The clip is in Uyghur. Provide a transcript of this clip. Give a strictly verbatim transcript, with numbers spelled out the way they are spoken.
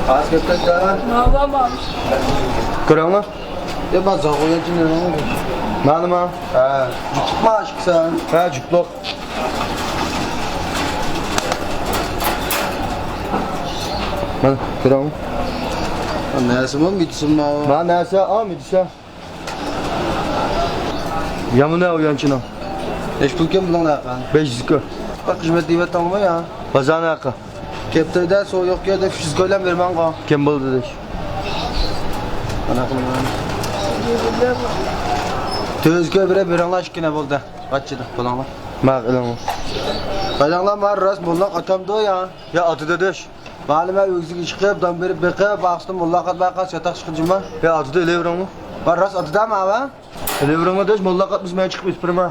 ھازىر كەپتەك-دە. ناۋا ماڭ. كۆرەڭلار. يا، بار زاغۇ يەنچە نېمە؟ مانىما؟ ھە، جۈپلۈقما ئىككىسى؟ ھە، جۈپلۈق. مانا، كۆرەڭلار. نەرسىمۇ مىدىسىمۇ؟ ما نەرسە، ئا، مىدىسە. يامىنى ئۇيانچىنىڭ. نەچچە پۇلكەن بۇنىڭ ھەققى؟ بەش يۈز كۆ. بىر خىزمەت دېيىۋەتتىڭمۇ يا؟ بازارنىڭ ھەققى. كەپتەردە سويۇق كۆ دەپ ئۈچ يۈز كۆ بىلەن بېرىمەنغۇ. كەم بولدى دەش. ئانا قىلماڭ. تۆت يۈز كۆ بېرە بېرىڭلار ئىككىنى بولدى. قاچىدى بۇلاڭلار. ماقۇل ئېلىڭلار. قايداڭلار مار راست موللاق ئاتامدۇ يا؟ يا ئاتىدۇ دەش. مالىمە ئۆگزىگە چىقىپ، دان بېرىپ بېقىپ، ئاخىرسىدا موللاق ئاتماي قالسا ياتاق چىقىدۇ جۇما. يا ئاتىدۇ ئېلىۋېرىڭلار. مار راست ئاتىدۇ ماۋا. ئېلىۋېرىڭلار دەش، موللاق ئاتمىسا مەن چىقىپ ئۆتۈپ بېرىمەن.